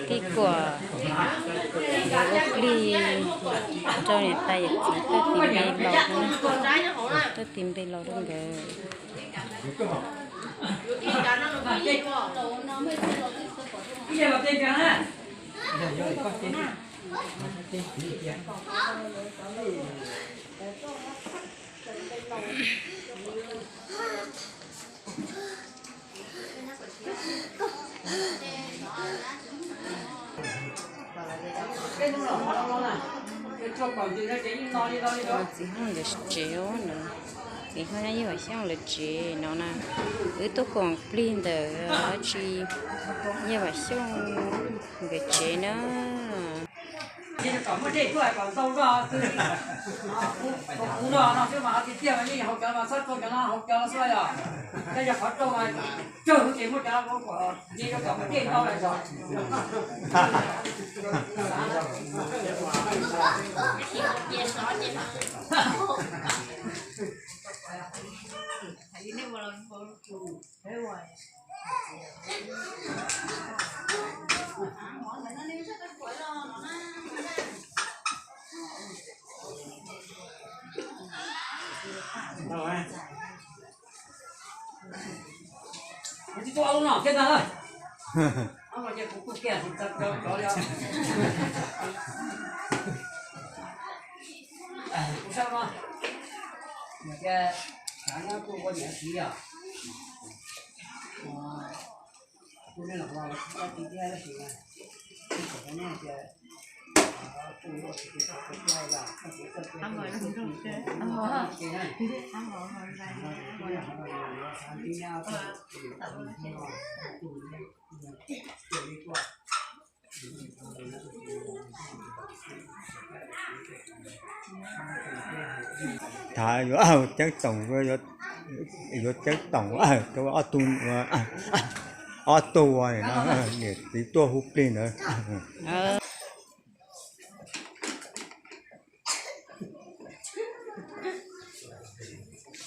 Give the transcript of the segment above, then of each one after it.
Tij Kuam ua plig rau niam tais yawm txiv tuaj tis npe laus, tuaj tis npe laus rau nkawd. Txiv Hauj lawv tsev no, txiv Hauj yeej Vam Xyooj lawv tsev no na. Wb tuaj koom plig ntawm dab tsi, yeej Vam Xyooj nkawd tsev na. Thav yuav ceeb toom, yuav ceeb toom, ob tug, ob tug niam txiv tuaj hu plig ntawd.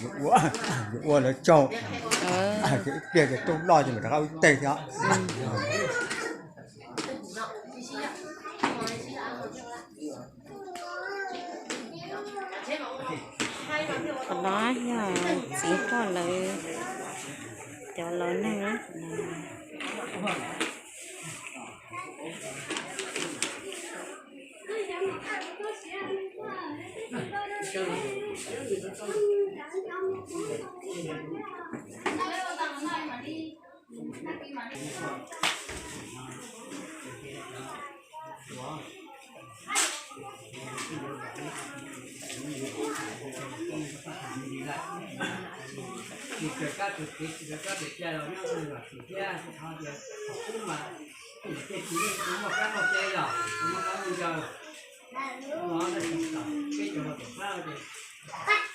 Yuav ua, yuav ua lawv tsaug, ces ib pliag ces tub loj ces mam rov qab ua ib teg thiab. Qhov no yog txiv Hauj lawv cov laus neeg.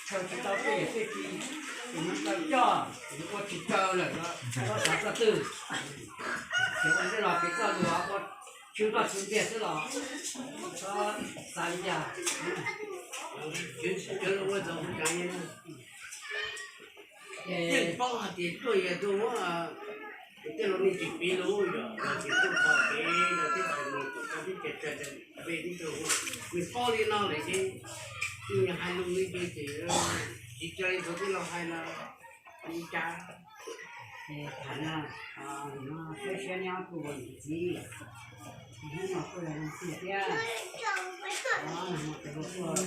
Tsis tau tej yam tej tsis, ces nws tau coj, ces nws ua tsis tau lawm los txhob xav txoj twg. Ces ua ntej los kev txoj lus ua tswv txoj tswv ntiag xwb los txhob xav li cas. Yeej paub hais tias tuaj yog tuaj muab tej los nej tsis piv lus yog los tsis tuaj qhov kev los tib tais mus tus koj tib ces raws npe tib tug. Nws paub li no lawm ces nws hais lus li ces tsis raws li txhua tij laug hais no li cas. Ces tham no, no siab siab nyob kuj ua niam txiv, hnub no kuj yog zoo siab thiab. Tus hluas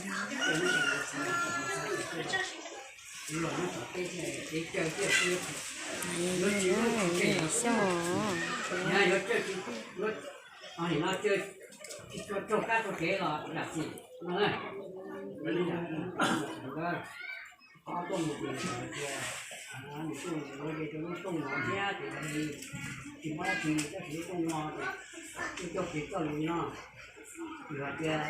nyob tom teb kev caw thiaj yuav tsis, yuav tsis, yuav tsis, yuav tsis, yuav tsis tsuag tsuag kab tsuag kev los yam txim no. Ob tuaj mus ces tias nws tuaj ua ce rau lub rooj no thiab ces tsis muaj dab tsi, nws coj tsis lub rooj no ces twb coj kev txoj lus no. Nws hais tias,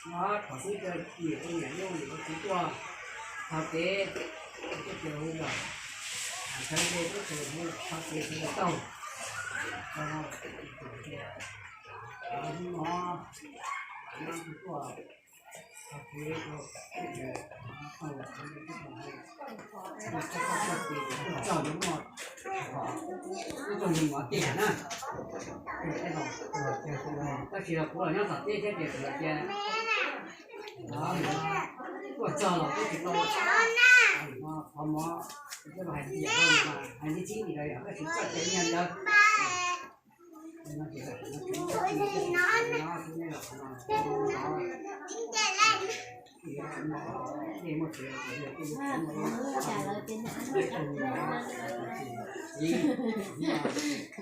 no thaum xub caw niam ua niam yau niam ua txiv tuaj thov kev, coj kev hu los, sawv npe tub ces hu thov kev sawv daws tau. Hnub no, no tuaj Txog mus mov tiag na. Tab sis los kuv los nyob tom teb thiab ces kuv tias tuaj txog los kuj tsis tau qhov mov, hais tias hais li txib li los yog tab sis txoj cai nyiaj ntawd.